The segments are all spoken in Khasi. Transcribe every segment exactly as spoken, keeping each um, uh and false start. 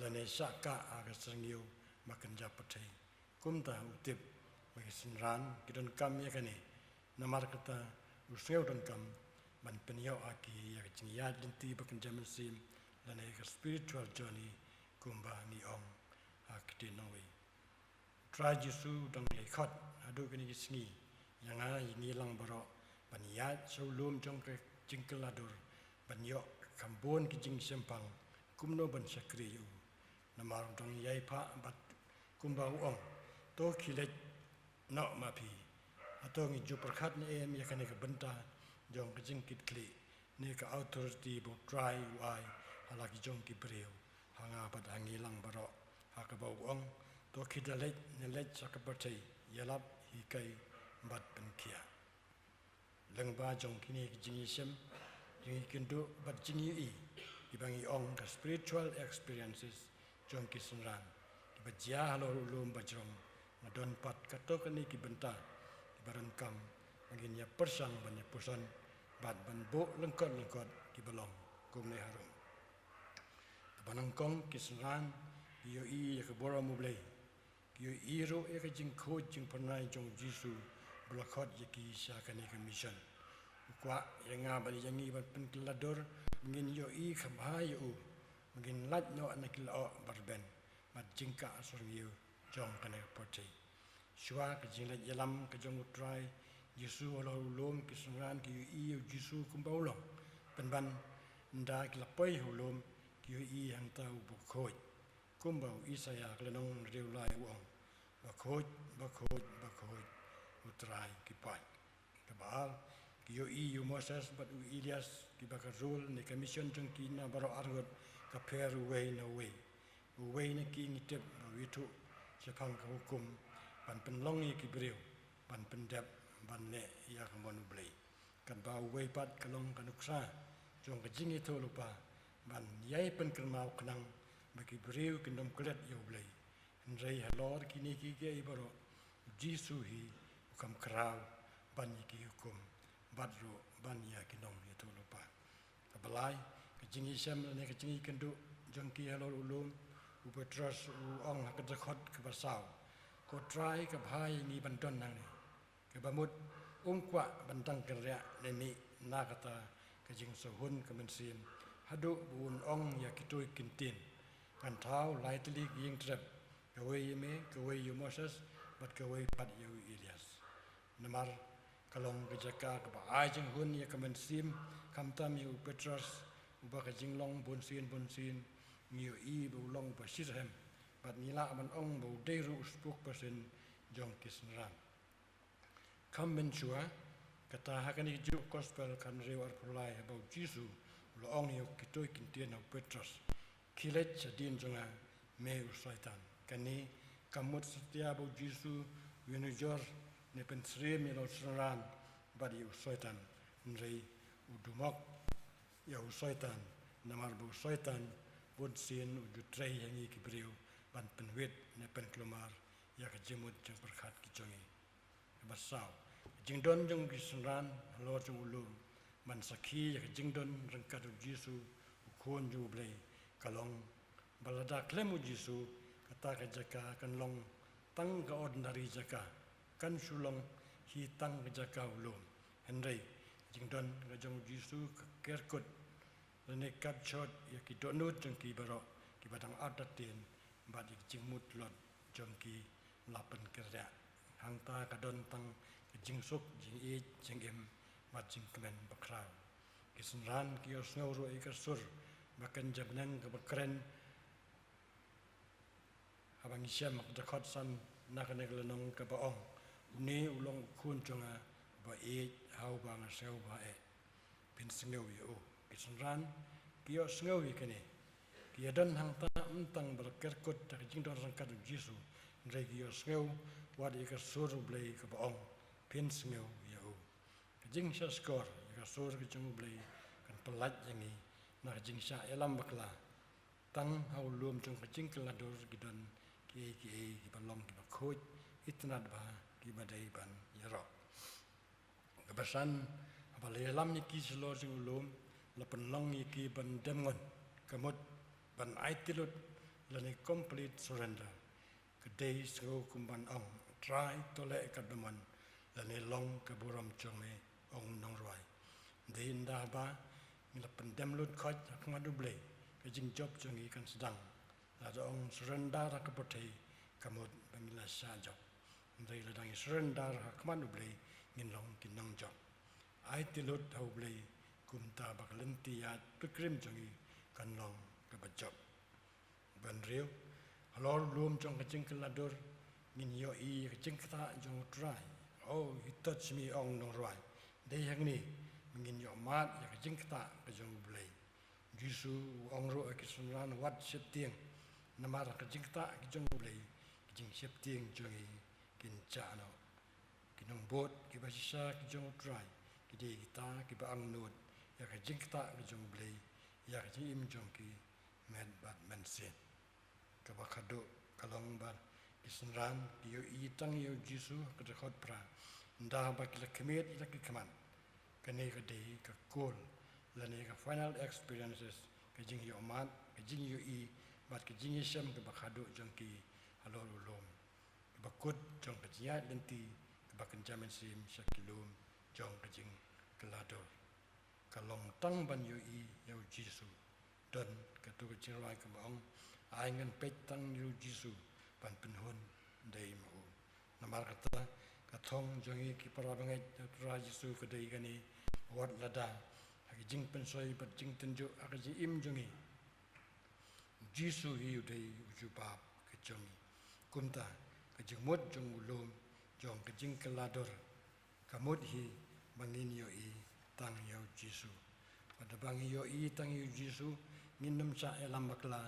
lane shah kah ha ka syrngiew ba kynja pyrthei. Kumta u tip ba ki synran ki donkam ïa kane, namar kata u sngew donkam ban pynïoh ha ki ïa ka jingïaid lynti ba kynja mynsiem, lane ka spiritual journey, kumba ngi ong ha ktien nongwei. Trai Jisu u dang ïai khot haduh kine ki sngi ïa nga ïa ngi lang baroh ban ïaid sha u lum jong ka jingkylla dur, ban ïoh kham bun ki jingshemphang kumno ban shakri ïa u. Namar u dang ïai phah bad kumba u ong, to khie leit noh ma phi. Hato ngi ju pyrkhat ne em ïa kane ka bynta jong ka jingkitkhlieh ne ka authority ba u Trai u ai ha la ki jong ki briew, ha nga bad ha ngi lang baroh, ha kaba u ong, to khie da leit ne leit sha ka pyrthei, ïalap, hikai bad pynkhiah. Lyngba jong kine ki jingïashem, jingïakynduh bad jingïohi, kiba ngi ong ka spiritual experiences jong ki synran, kiba jia halor u lum bajrong, nga don pat katto katne ki bynta kiba donkam ba ngin ïa pyrshang ban ïa puson bad ban buh lyngkot lyngkot kiba long kumne harum. Kaba nyngkong, ki synran ki ïohi ïa ka burom U Blei. Ki ïohi ruh ïa ka jingkhuid jingphyrnai jong U Jisu ba la khot ïa ki sha kane ka mission. U kwah ïa nga bad ïa ngi ban pynkylla dur, ba ngin ïohi khabha ïa u, ba ngin lait noh na ki lyoh ba rben bad jingkah syrngiew jong kane ka pyrthei. Shuwa ka jingleit ïalam ka jong U Trai Jisu halor u lum, ki synran ki ïohi ïa U Jisu kumba u long. Pynban ynda ki la poi ha u lum, ki ïohi hangta uba khuid. Kumba u Isaïah ka lynnong hynriew lai u ong, bakhuid, bakhuid, bakhuid, U Trai ki paid. Kaba ar, ki ïohi ïa u Moses bad u Elias, kiba ka rul ne ka mission jong ki na baroh arngut ka pher uwei na uwei. Uwei na ki ngi tip ba u ïathuh shaphang ka hukum ban pynlong ïa ki briew ban pyndep ban leh ïa ka mon U Blei. Katba uwei pat ka long ka nuksa jong ka jingïathuhlypa ban ïai pynkynmaw khnang ba ki briew kin ym klet ïa U Blei. Hynrei halor kine kiei kiei baroh, U Jisu hi u kham khraw ban ïa ki hukum bad ruh ban ïa ki nongïathuhlypa. Kaba lai, ka jingïashem lane ka jingïakynduh jong ki halor u lum, u Petros u ong ha ka dkhot kaba saw, ko Trai, kaba bha ïa ngi ban don hangne. Kaba mut, um kwah ban dang kynriah ne mih na kata ka jingsahun ka mynsiem haduh ba un ong ïa kito ki ktien, ngan thaw lai tylli ki ïing trep, kawei ïa me, kawei ïa u Moses bad kawei pat ïa u Elias. Namar ka long ka jaka kaba ai jinghun ïa ka mynsiem, khamtam ïa u Petros, uba ka jinglong bunsien bunsien ngi ïohi ba u long uba shitrhem, bad ngi lah ban ong ba u dei ruh u spokesperson jong ki synran. Kham mynshuwa, kata ha kane kajuh ka gospel ka hynriew arphew lai, haba u Jisu u la ong ïa kito ki ktien ha u Petros, khie leit shadien jong nga, me u Soitan. Kane kam mut satia ba u Jisu u ïanujor ne pynsyriem ïa la u synran bad ïa u Soitan. Hynrei u dumok ïa u Soitan, namar ba u Soitan bunsien u ju trei ha ngi ki briew ban pynwit ne pynkulmar ïa ka jingmut jingpyrkhat ki jong ngi. Kaba saw, ka jingdon jong ki synran halor jong u lum ban sakhi ïa ka jingdon ryngkat U Jisu, U Khun jong U Blei, ka long ba lada khlem U Jisu, kata ka jaka kan long tang ka ordinary jaka, kan shu long hi tang ka jaka u lum. Hynrei ka jingdon ka jong U Jisu ka kerkut lane kap short ïa ki dohnud jong ki baroh kiba dang artatien bad ïa ki jingmut tlot jong ki la pynkynriah. Hangta ka don tang ka jingsuk, jingïeit, jingim bad jingkmen bakhraw. Ki synran ki ïohsngew ruh ïa ka sur ba kynja bneng kaba kren, haba ngi shem ha ka dkhot san na kane ka lynnong, kaba ong, une u long U Khun jong nga uba ïeit, ha uba nga sngew bha eh. Phin sngew ïa u. Ki synran ki ïohsngew ïa kane. Ki ïadon hangta ym tang ba la kerkut da ka jingdon ryngkat U Jisu, hynrei ki ïohsngew wat ïa ka sur U Blei kaba ong, phin sngew ïa u. Ka jingshahshkor ïa ka sur ka jong U Blei kan pyllait ïa ngi na ka jingshah ïalam bakla. Tang ha u lum jong ka jingkylla dur ki don kiei kiei kiba long kiba khuid, itynnad bha, kiba dei ban ïaroh. Kaba san, haba la ïalam ïa ki shalor jong u lum, la pynlong ïa ki ban dem ngon, ka mut ban aiti lut lane complete surrender. Ka dei sngewbha kumban ong, Trai, to leh katba mon, lane long ka burom jong me, ong u nongrwai. Dei ynda ba ngi la pyndem lut khoit ha khmat U Blei, ka jingjop jong ngi kan sdang. Lada ong surrender ha ka pyrthei, ka mut ba ngi la shah jop. Hynrei lada ngi surrender ha khmat U Blei, ngin long ki nongjop. Aiti lut ha U Blei, kumta ba ka lynti ïaid pilgrim jong ngi kan long kaba jop. Ba hynriew, halor u lum jong ka jingkylla dur, ngin ïohi ïa ka jingktah jong U Trai. Oh, He touched me, ong u nongrwai. Dei hangne ba ngin ïoh mad ïa ka jingktah ka jong U Blei. U Jisu u ong ruh ha ki synran, wat sheptieng, namar ka jingktah ka jong U Blei, ka jingsheptieng jong ngi kin jah noh. Ki nongbud kiba shisha ki jong U Trai, ki dei kita kiba angnud ïa ka jingktah ka jong U Blei ïa ka jingim jong ki met bad mynsiem. Kaba khatduh ka long ba ki synran ki ïohi tang ïa U Jisu ha ka dkhot phra, ynda ba ki la khmied ïa la ki khmat. Kane ka dei ka kol lane ka final experiences, ka jingïohmad, ka jingïohi bad ka jingïashem kaba khatduh jong ki halor u lum. Kaba kut jong ka jingïaid lynti kaba kynja mynsiem sha ki lum jong ka jingkylla dur. Ka long tang ban ïohi ïa U Jisu. Don katu ka jingrwai kaba ong, ai ngan peit tang ïa U Jisu ban pynhun dei ma u. Namar kata, ka thong jong ngi ki para bangeit ïa U Trai Jisu ka dei kane, wat lada ha ka jingpynshoi bad jingtynjuh ha ka jingim jong ngi, U Jisu hi u dei u jubab ka jong ngi. Kumta, ka jingmut jong u lum jong ka jingkylla dur, ka mut hi ba ngin ïohi tang ïa U Jisu. Bad haba ngi ïohi tang ïa U Jisu, ngin ym shah ïalam bakla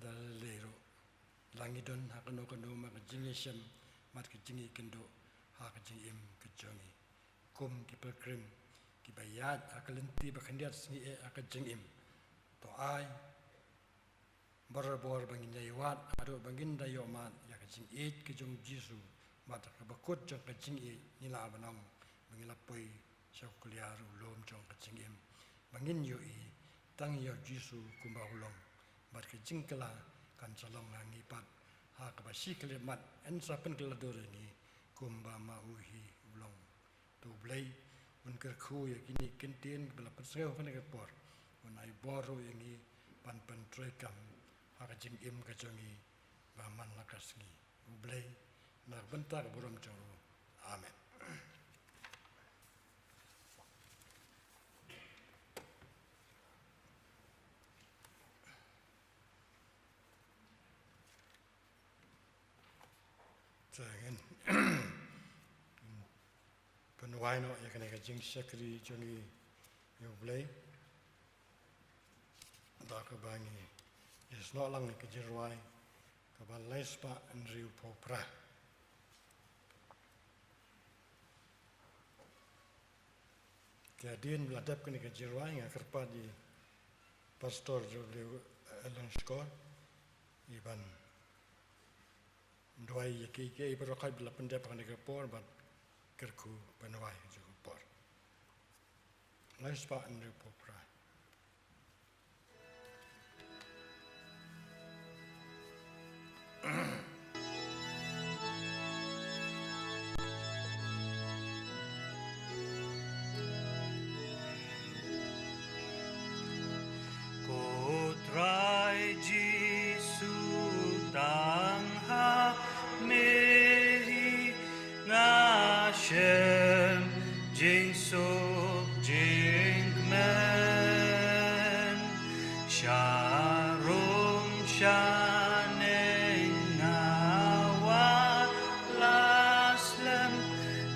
da lei lei ruh. La ngi don ha kano kano ma ka jingïashem bad ka jingïakynduh ha ka jingim ka jong ngi. Kum ki pilgrim kiba ïaid ha ka lynti ba khyndiat sngi eh ha ka jingim, to ai barabor ba ngin ïai wad haduh ba ngin da ïohmad ïa ka jingïeit ka jong U Jisu, bad ha kaba kut jong ka jingïeit ngi lah ban ong ba ngi la poi sha u kliar u lum jong ka jingim, ba ngin ïohi tang ïa U Jisu kumba u long. Bad ka jingkylla kan sa long ha ngi pat, ha kaba shi khyllipmat yn sa pynkylla dur ïa ngi kumba ma u hi u long. To U Blei un kyrkhu ïa kine ki kyntien kiba la pynsngew ha kane ka por. Un ai bor ruh ïa ngi ban pyntrei kam ha ka jingim ka jong ngi ba man la ka sngi. U Blei na ka bynta ka burom jong u. Amen. Te ngin pynwai noh ïa kane ka jingshakri jong ngi ïa U Blei. Da kaba ngi ïasnoh lang ïa ka jingrwai kaba lai spah hynriew phew phra. Te hadien ba la dep kane ka jingrwai, nga kyrpad ïa i Pastor Julius Elon Shkor i ban duwai ïa kiei kiei baroh kiba la pyndep ha kane ka por bad kyrkhu ban duwai ha kane ka por. Lai spah hynriew phew phra. Ko Trai Jisu, tang ha me hi nga shem jingsuk jingkmen. Sharum shaneng nga wan la slem,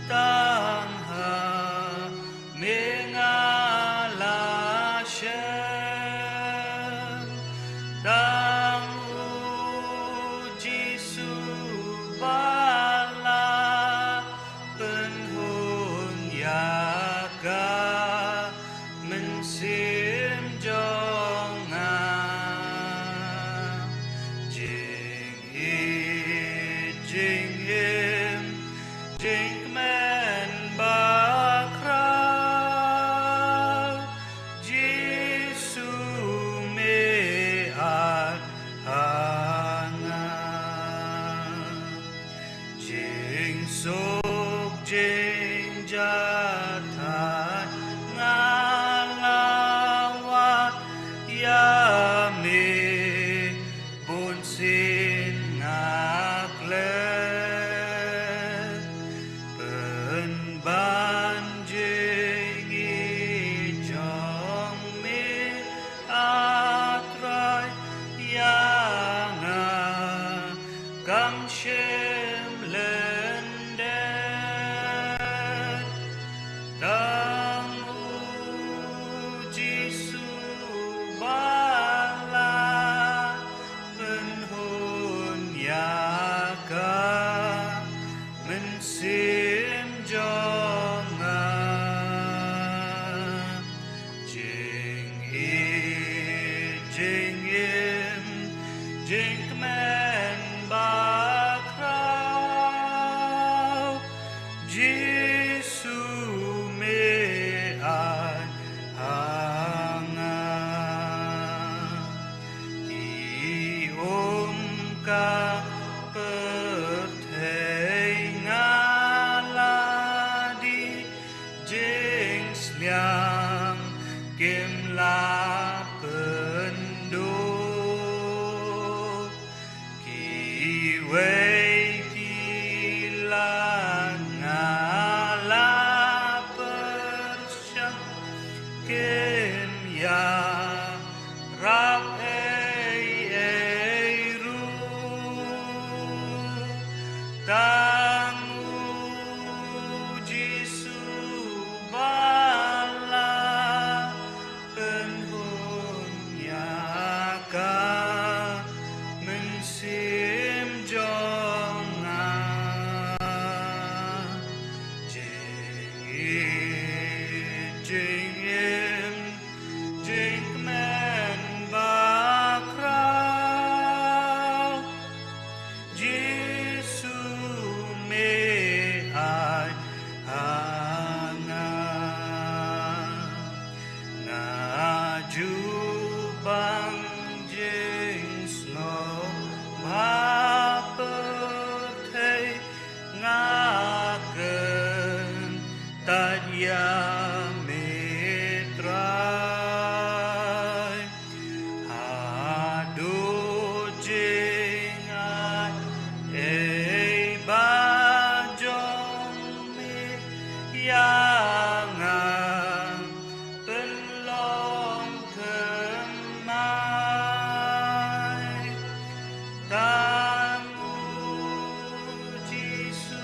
tang ha me nga la shem. Tang U Jisu ba la pynhun ïa ka mynsiem jong nga. Jingïeit, jingim, jingkmen bakhraw, Jisu me ai ha Jing jathat nga la wad ïa me bun sien nga klet. Pynban jingïeit jong me, A Trai, ïa nga kam shym lyndet. Tang U Jisu ba la pynhun ïa ka mynsiem jong nga. Jingïeit, jingim, jingkmen bakhraw, Jisu me ai ha nga. Ki um ka pyrthei nga la die, jingsliang kim lah pynduh. Kiwei ki lad nga la pyrshang, kim ïarap ei ei ruh. Tang U Jisu ba la pynhun ïa ka mynsiem jong nga. Jingïeit, jingim, jingkmen bakhraw, Jisu me ai ha nga. Nga ju bang jingsngewbha pyrthei, nga kyntait ïa me Trai. Haduh jingaiei ba jong me ïa nga, pynlong thymmai. Tang U Jisu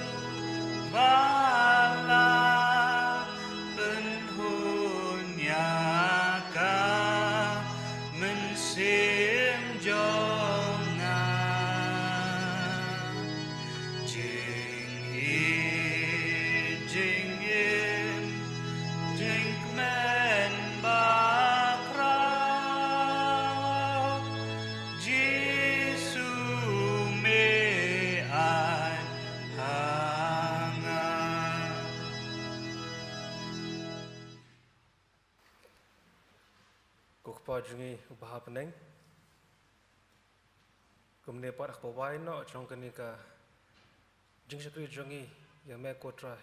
ba la pynhun ïa ka mynsiem jong nga. Jingïeit, jingim, jingkmen bakhraw, Jisu me ai ha nga. Ko Kpa jong ngi uba ha bneng, kumne pat ha kaba wai noh jong kane ka jingshakri jong ngi ïa me ko Trai,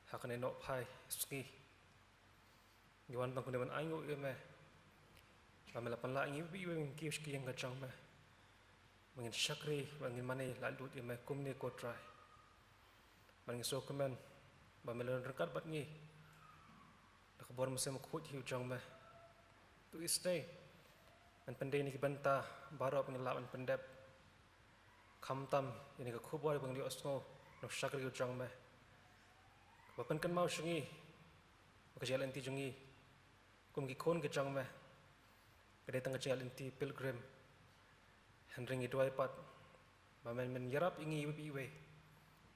ha kane nohphai sngi ngi wan tang kumne ban ainguh ïa me ba me la pynlah ïa ngi iwei pa iwei, ngin kiew sha ka ïing ka jong me, ba ngin shakri, ba ngin mane laitluid ïa me kumne ko Trai. Ba ngin sngewkmen ba me la don ryngkat bad ngi da ka bor Mynsiem Bakhuid hi u jong me. To isynei ngan pyndei ïa kine ki bynta baroh ba ngin lah ban pyndep, khamtam ïa kane ka khubor ba ngin ïohsngew na u shakri u jong me, kaba pynkynmaw sha ngi ba ka jingïaid lynti jong ngi kum ki khun ki jong me ka dei tang ka jingïaid lynti pilgrim. Hynrei ngi duwai pat ba men, men ïarap ïa ngi iwei pa iwei,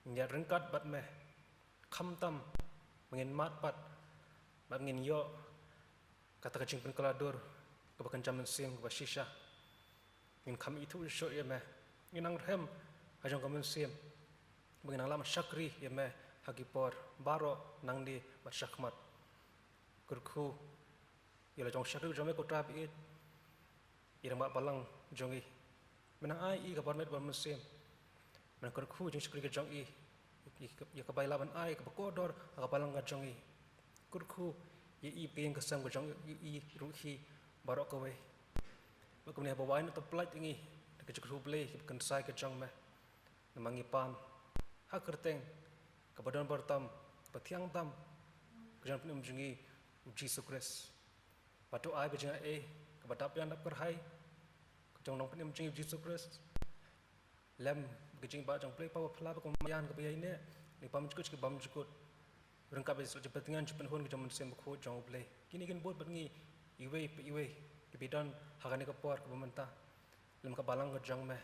ngin ïaid ryngkat bad me, khamtam ba ngin mad pat, ba ngin ïoh kata ka jingpynkylla dur kaba kynja mynsiem kaba shisha. Ngin kham ithuh shuh ïa me, ngin nang rhem ha jong ka mynsiem, ba ngin nang lah ban shakri ïa me ha ki por baroh, nangne bad shakhmat. Kyrkhu ïa la jong u shakri jong me ko Trai ba ïeit, ïa rangbah balang jong ngi. Me nang ai ïa ka bor met bor mynsiem, me nang kyrkhu jingshakri ka jong i. ïa ka, ïa ka ba ïa lah ban ai kaba kordor ha ka balang ka jong ngi. Kyrkhu ïa i ba ka ïing ka sem ka jong i ruh hi baroh kawei. Bad kumne haba wai na ta pynlait ïa ngi da ka jingkyrkhu Blei, ka kynsai ka jong me, namar ngi pan ha ka kyrteng kaba don bor tam, ba thiang tam ka jong u Nongpynim jong ngi u Jisu Khrist. Bad to ai ka jingaiei kaba dap ïan dap kyrhai ka jong u Nongpynim jong ngi u Jisu Khrist, lem ka jingïaid jong u Blei Kpa ba phylla, bad ka maïan kaba ïaineh na ki bymjukut sha ki bymjukut, ryngkat bad ka jingpyntngen jingpynhun ka jong u Mynsiem Bakhuid jong u Blei. Kine kin bud bad ngi iwei pa iwei kiba don ha kane ka por kaba mynta, lem ka balang ka jong me,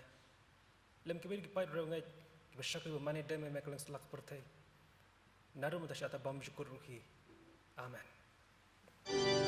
lem kiwei ki paid riewngeit kiba shakri ba mane dem ïa me kylleng satlak ka pyrthei, naduh mynta sha kata bymjukut ruh hi. Amen.